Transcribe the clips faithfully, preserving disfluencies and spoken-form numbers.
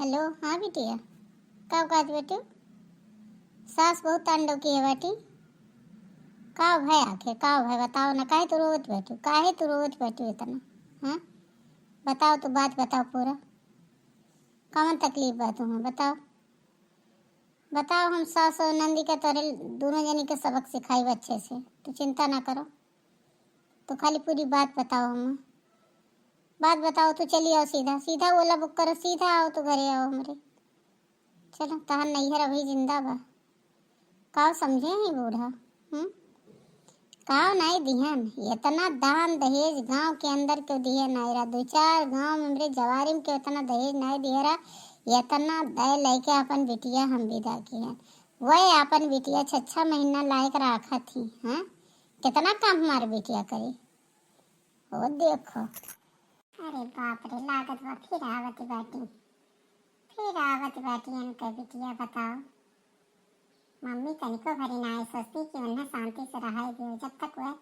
हेलो, हाँ बिटिया, का कहत बेटू? सास बहुत तांडव किहे बाटी। का भय आखिर, का भय बताओ ना, काहे तू रोवत बाटू, काहे तू रोवत बाटू इतना? हाँ, बताओ तू, बात बताओ पूरा, कौन तकलीफ बा तुम्हें, बताओ, बताओ। हम सास और नंदी का तोरे दोनों जनी के सबक सिखाई अच्छे से, तू चिंता ना करो, तू खाली पूरी बात बताओ हमें। बात बताओ, तू चली आओ सीधा, सीधा ओला बुक करो, सीधा आओ, तू घरे आओ हमरे। चलो, तहार नैहर अभी जिंदा बा। काव समझे ही बूढ़ा, हम्म? काव नाई दिहन, इतना दान दहेज गांव के अंदर क्यों दिहे नाई रहा? दो चार गांव में हमरे जवारी में क्यों इतना दहेज नाई दिहे रहा? इतना दय लेके अपन बिटिया हम विदा किहन। वह अपन बिटिया छह छह महीना लायक राखत ही, हैं? कितना काम हमार बिटिया करे। ओ देखो। अरे बाप रे, लागत बा फिर आवत बाटी, फिर आवत बाटी इनके बिटिया, बताओ। मम्मी तनिको भरी नाय सोचती कि उन्हें शांति से रहाई दियो, जब तक वह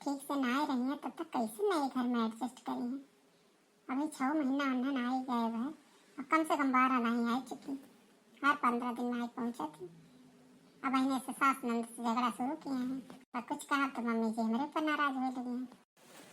ठीक से नाय रही है तब तक कैसे नए घर में एडजस्ट करी है। अभी छः महीना उन्हें नाय गए हुए, और कम से कम बारह नाई आई चुकी, हर पंद्रह दिन नाई पहुँचत ही। अब इन्हें से सास नंद से झगड़ा शुरू किए हैं, और कुछ कहा तो मम्मी जी हमरे पर नाराज होए लगी हैं।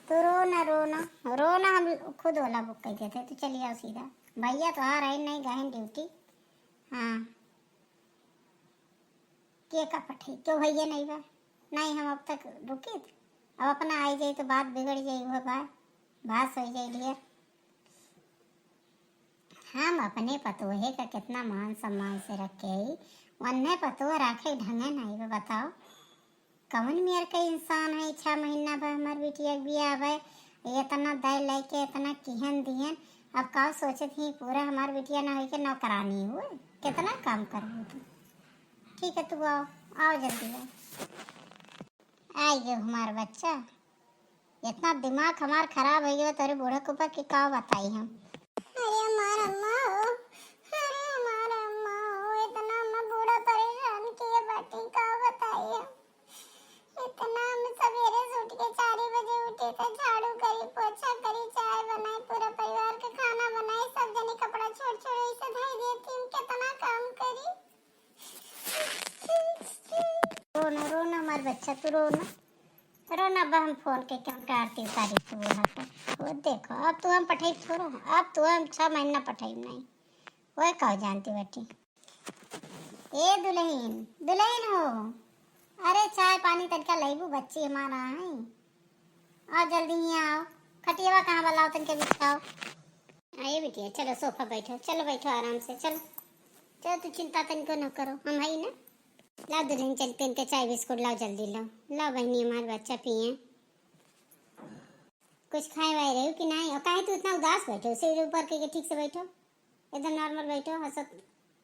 तू रो ना, रो ना, रो ना, हम खुद ओला बुक कर देते, तू चली आओ सीधा। भैया तो आ रहे नहीं, गए हैं ड्यूटी। हाँ, के का पठाई, क्यों भैया नहीं बा? नहीं, हम अब तक रुकी, अब अपना आई जाई तो बात बिगड़ जाई, वह बात भास हो जाई ढेर। हम अपने पतोहे का कितना मान सम्मान से रखे ही, वन्ने पतोह राखे ढंगे नहीं बा, बताओ। कवन मेर के इंसान है, छह महीना भर हमार बिटिया के बियाह भय, इतना दय लेके इतना किहन दिहन, अब का सोचत ही पूरा हमार बिटिया ना होई के नौकरानी हुए, कितना काम करबू तू। ठीक है, तू आओ, आओ जल्दी आओ। आई गयो हमार बच्चा, इतना दिमाग हमार खराब हो गयो तोरे बूढ़ा के ऊपर कि का बताई हम। अरे हमार अम्मा हो, अरे हमार अम्मा हो, इतना हमार बूढ़ा परेशान किए बाटी, का बताई हम। इतना हम सवेरे से उठ के चार बजे उठी, तो झाड़ू करी, पोछा करी, चाय बनाई, पूरा परिवार के खाना बनाई, सब जने कपड़ा छोड़ छोड़ ऐसे धई देती, हम कितना काम करी। रो ना, रो ना हमार बच्चा, तू रो ना, रो ना। अब हम फोन के क्यों आरती उतारी तू बूढ़ा को। वो देखो, अब तू हम पठाई थोड़ा, अब तू हम छह महीना पठाई नहीं, वो का जानती बाटी। ए दुल्हन, दुल्हन हो, अरे चाय पानी तनिका लेबू, बच्ची हमारा है। आओ जल्दी ही आओ, खटियावा कहाँ बा, लाओ तनिका बिछाओ। आइए बिटिया, चलो सोफा बैठो, चलो बैठो आराम से, चलो। चलो तू चिंता तनिको न करो, हम है ना। लाओ दुल्हन, चल तनिका चाय बिस्कुट लाओ, जल्दी लाओ, लाओ बहनी हमार बच्चा पिए। कुछ खाए वाए रहे हो कि नहीं? और काहे तू इतना उदास बैठे हो? सिर ऊपर करके ठीक से बैठो, एकदम नॉर्मल बैठो, हंसत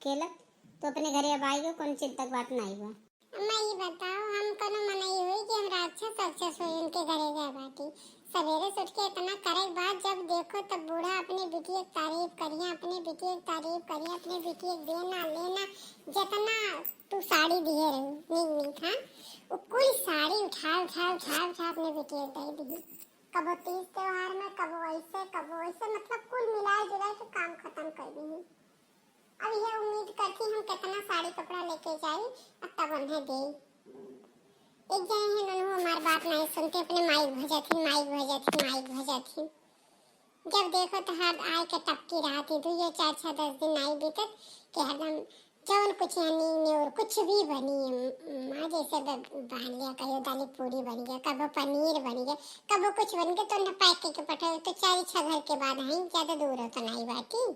खेलत। तो अपने घरे अब आएगा, कौन चिंता की बात नहीं हुआ। अम्मा, ई बताओ, हम कोनो मनई हुई कि हम राक्षस राक्षस हुई उनके घरे गए बाटी? सवेरे से उठ के इतना करे के बाद जब देखो तब बूढ़ा अपने बिटिया के तारीफ करिया, अपने बिटिया के तारीफ करिया, अपने बिटिया के देना लेना, जितना तू साड़ी दिए रही नीक नीक, हाँ, वो कुल साड़ी उठा उठा उठा उठा अपने बिटिया के दे दी। कबो तीज त्योहार में, कबो ऐसे, कबो वैसे, मतलब कुल मिलाए जुलाए के काम खत्म कर दी। अब यह उम्मीद करती हम कितना साड़ी कपड़ा लेके जाई, अब तब उन्हें दे। एक जने हैं, उन्होंने हमार बात नहीं सुनते, अपने माइक भजत ही, माइक भजत ही, माइक भजत ही। जब देखो तो हर आए के टपकी रहती, दुइये चार छः दस दिन नहीं बीतत कि हरदम जौन कुछ यानी न्योर कुछ भी बनी, माँ जैसे ब-, बन लिया, कहियो दाली पूरी बन गया, कबो पनीर बन गया, कबो कुछ बन गया, तो उन्हें पैक करके पठाओ। तो चार छः घर के बाद हैं, ज़्यादा दूर हो तो नहीं बाटी।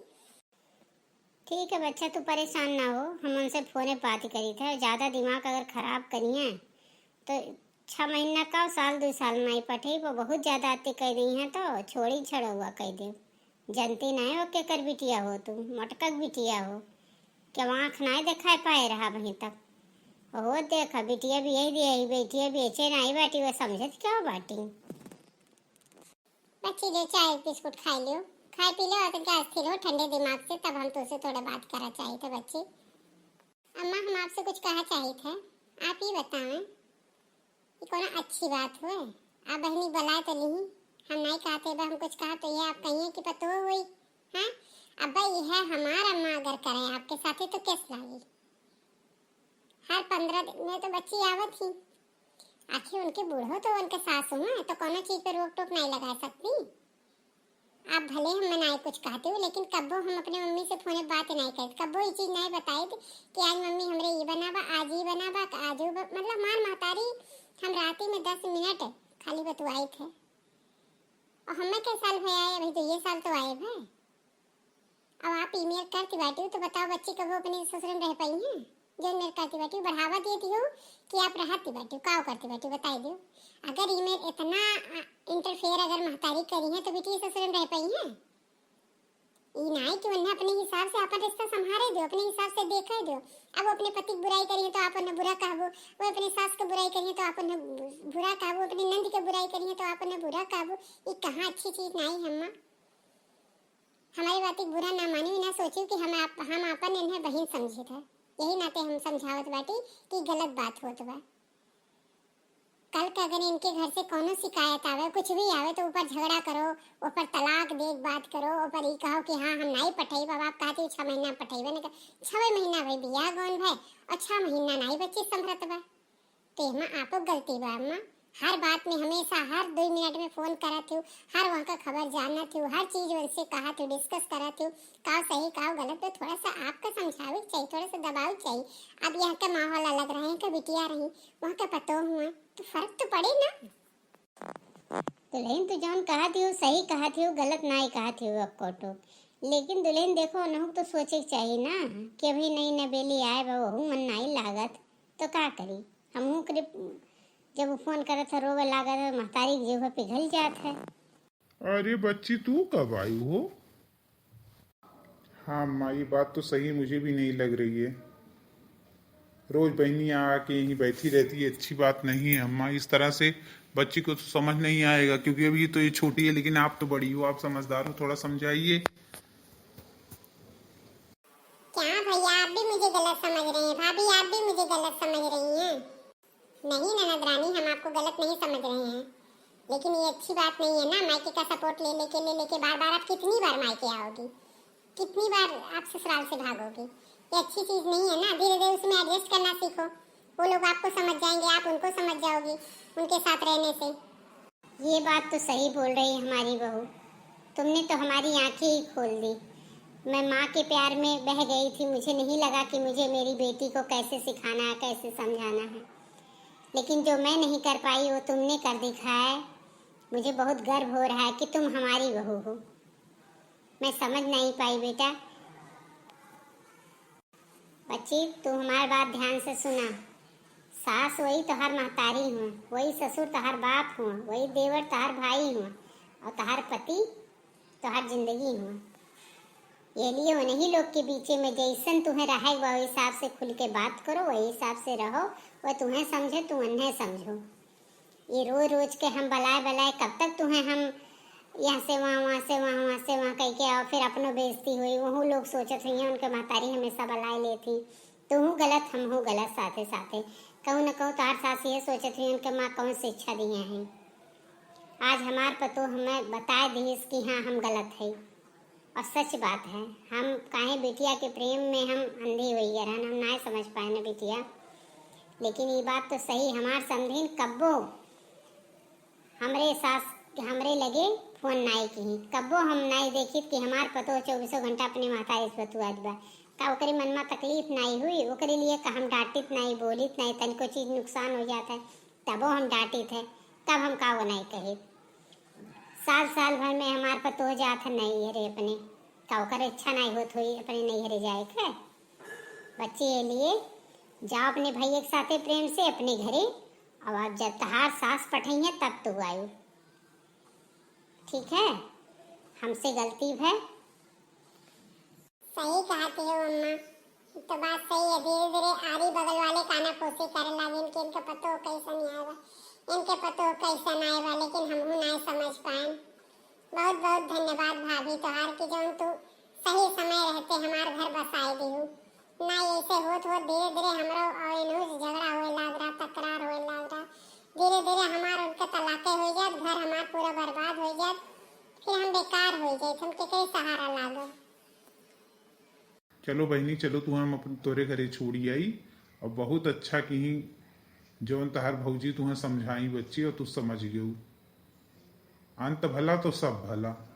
ठीक है बच्चा, तू परेशान ना हो, हम उनसे फोने पे बात करी थे। ज़्यादा दिमाग अगर खराब करिए तो छः महीना का साल, दो साल नहीं पठे, वो बहुत ज़्यादा अति कह रही हैं तो छोड़ी छड़ौआ कह दे। जनती नहीं हो केकर बिटिया हो तू, मटकक बिटिया हो, क्या आँख नहीं दिखाई पाए रहा वहीं तक। हो देखा बिटिया भी यही दे, यही बिटिया भी ऐसे नहीं बाटी, वो समझत क्या बाटी। बच्ची, ले चाय बिस्कुट खाई लियो, खाए पी लो और तनिका अस्थिर हो ठंडे दिमाग से, तब हम तुझसे थोड़ा बात करा चाहिए था बच्ची। अम्मा, हम आपसे कुछ कहा चाहिए था, आप ही बताएं, ये कौन अच्छी बात हुए? आप बहनी बुलाए तो नहीं, हम नहीं कहते, अब हम कुछ कहा तो ये आप कहिए कि पतो हुई, हाँ? अब भाई है हमार अम्मा अगर करें आपके साथे तो कैस लागी? हर पन्द्रह दिन में तो बच्ची आवत ही। आखिर उनके बूढ़ो तो उनके सासू हैं, तो कोनो चीज पे रोक टोक नहीं लगा सकती। आप भले हम मनाए कुछ कहते हो, लेकिन कब्बो हम अपने मम्मी से फोने बात नहीं करते, कब्बो ये चीज नहीं बताए थे कि आज मम्मी हमरे ये बनाबा, आज ये बनाबा, आज वो ब-, मतलब हमार महतारी हम राती में दस मिनट खाली बतुआई थे। और हमें के साल भय आए, अभी तो ये साल तो आए भय। अब आप ईमेल करती बाटी हो, तो बताओ बच्ची कब अपने ससुर में रह पाई हैं? जो ईमेल करती बाटी हो, बढ़ावा देती हो कि आप रहती बाटी हो, काव करती बाटी हो, बताई दो। अगर ईमेल इतना, अ, इंटरफेयर अगर महतारी करी है, तो बेटी ससुर में रह पाई हैं? ई नाई कि उन्हें अपने हिसाब से अपन रिश्ता संभारे दो, अपने हिसाब से देखे दो। अब वो अपने पति की बुराई करिए तो आप उन्हें बुरा कहबो, वो अपने सास की बुराई करिए तो आप उन्हें बु-, बुरा कहबो, अपनी नंद की बुराई करिए तो आप उन्हें बुरा कहबो। ई कहाँ अच्छी चीज नाई है अम्मा? हमारी बात की बुरा ना मानी, ना सोची कि हम आप, हम आपन इन्हें बहिन समझे थे। यही नाते हम समझावत बाटी कि गलत बात होत बा। कल के अगर इनके घर से कोनो शिकायत आवे, कुछ भी आवे, तो ऊपर झगड़ा करो, ऊपर तलाक दे के बात करो, ऊपर ई कहो कि हाँ, हम नाई पठई, बाबा आप कहते हो छह महीना पठईबे नहीं कर, छवे महीना भाई बियाह गौन भाई, और छह महीना नाई बच्ची संभरत बा। तो एमा आपो गलती बा अम्मा, हर बात में हमेशा हर दो मिनट में फोन करत हो, हर वहाँ का खबर जानत हो, हर चीज उनसे कहत हो, डिस्कस करत हो, काव सही काव गलत, तो थोड़ा सा आपका समझावे के चाहिए, थोड़ा सा दबाव चाहिए। अब यहाँ का माहौल अलग रहे, यहाँ का बिटिया रही, वहाँ का पतो हुआ, तो फर्क तो पड़े ना। दुल्हन तो जौन कहत हो सही कहत हो, गलत नाई कहत हो अब कोटो। लेकिन दुल्हन देखो, उन्हों तो सोचे के चाहिए ना कि अभी नई नवेली आए बा, वहू मन नाई लागत, तो का करी? हमहू करे जब फोन करत है, रोवे लागत है, महतारी के जीव पिघल जात है। अरे बच्ची, तू कब आई हो? हाँ अम्मा, ये बात तो सही मुझे भी नहीं लग रही है। रोज बहनी आके यहीं बैठी रहती है, अच्छी बात नहीं है अम्मा। इस तरह से बच्ची को तो समझ नहीं आएगा, क्योंकि अभी तो ये छोटी है, लेकिन आप तो बड़ी हो, आप समझदार हो, थोड़ा समझाइए। क्या भैया, आप भी मुझे गलत समझ रहे हैं? भाभी, आप भी मुझे गलत समझ रही हैं? नहीं ननद रानी, हम आपको गलत नहीं समझ रहे हैं, लेकिन ये अच्छी बात नहीं है ना, मायके का सपोर्ट ले लेके, ले लेके बार बार आप कितनी बार मायके आओगी, कितनी बार आप ससुराल से भागोगी? ये अच्छी चीज नहीं है ना। धीरे धीरे उसमें एडजस्ट करना सीखो, वो लोग आपको समझ जाएंगे, आप उनको समझ जाओगी उनके साथ रहने से। ये बात तो सही बोल रही हमारी बहू, तुमने तो हमारी आंखें ही खोल दी। मैं माँ के प्यार में बह गई थी, मुझे नहीं लगा कि मुझे मेरी बेटी को कैसे सिखाना है, कैसे समझाना है, लेकिन जो मैं नहीं कर पाई वो तुमने कर दिखाया है। मुझे बहुत गर्व हो रहा है कि तुम हमारी बहू हो। मैं समझ नहीं पाई बेटा। बच्ची, तू हमार बात ध्यान से सुना। सास वही तोहार महतारी हुआ, वही ससुर तोहार बाप हुआ, वही देवर तोहार भाई हुआ, और तोहार पति तोहार जिंदगी हुआ। ये लिए उन्हीं लोग के बीचे में जैसन तुम्हें रहे बा, वही हिसाब से खुल के बात करो, वही हिसाब से रहो। वह तुम्हें समझे, तू उन्हें समझो। ये रोज रोज के हम बलाए बलाए, कब तक तुम्हें हम यहाँ से वहाँ, वहाँ से वहाँ, वहाँ से वहाँ कह के आओ, फिर अपनो बेइज्जती हुई, वहू लोग सोचत हुई हैं, उनके महतारी हमेशा बलाए लेती, तुहू गलत, हमहू गलत, साथे साथे कहूँ न कहूँ तोहार सास ये सोचत हुई, उनके माँ कौन शिक्षा दिए हैं। आज हमार पतोह हमें बता दिहिस कि हाँ, हम गलत है। और सच बात है, हम काहे बिटिया के प्रेम में हम अंधी हुई गए रहन, हम ना समझ पाए न बिटिया। लेकिन ये बात तो सही, हमार समधिन कब्बो हमरे सास, हमरे लगे फोन नाई किही, कब्बो हम नाई देखित कि हमार पतोह चउबीसों घंटा अपने महतारी से बतुआत बा। का ओकरे मन में तकलीफ नाई हुई? ओकरे लिए का हम डांटित नाई, बोलित नाई, तनिको चीज नुकसान हो जात है, तबो हम डांटित है, तब हम का वो नाई कहित? साल, साल भर में हमार पतोह जात है नैहरे अपने, का ओकर इच्छा नाई होत हुई अपने नैहरे जाए के? बच्चे, ये लिए जाओ अपने भैया के साथे प्रेम से अपने घरे, और आप जब तहार सास पठइहें तब तू आयु, ठीक है? हमसे गलती भय। सही कहत हो अम्मा, ई तो बात सही है। धीरे धीरे आरी बगल वाले काना फूसी करे लागिन कि इनके पतोह कैसन आए बा, इनके पतोह कैसन आए बा, लेकिन हमहू ना समझ पाएन। बहुत बहुत धन्यवाद भाभी तोहार कि जौन तू सही समय रहते हमार घर बसाए दिहू। ना ऐसे होत होत धीरे धीरे हमरो और इनहू से झगड़ा होए लाग रहा, तकरार होए लाग रहा। धीरे धीरे हमार उनके तलाके हो जात, घर हमार पूरा बर्बाद हो जात, फिर हम बेकार हो जाए, हम केकरे सहारा लागो? चलो बहिनी, चलो तुहैं हम अपन तोरे घरे छोड़ी आई। और बहुत अच्छा किहीं जौन तहार भौजी तुहैं समझाई बच्ची और तू समझ गयू। अंत भला तो सब भला।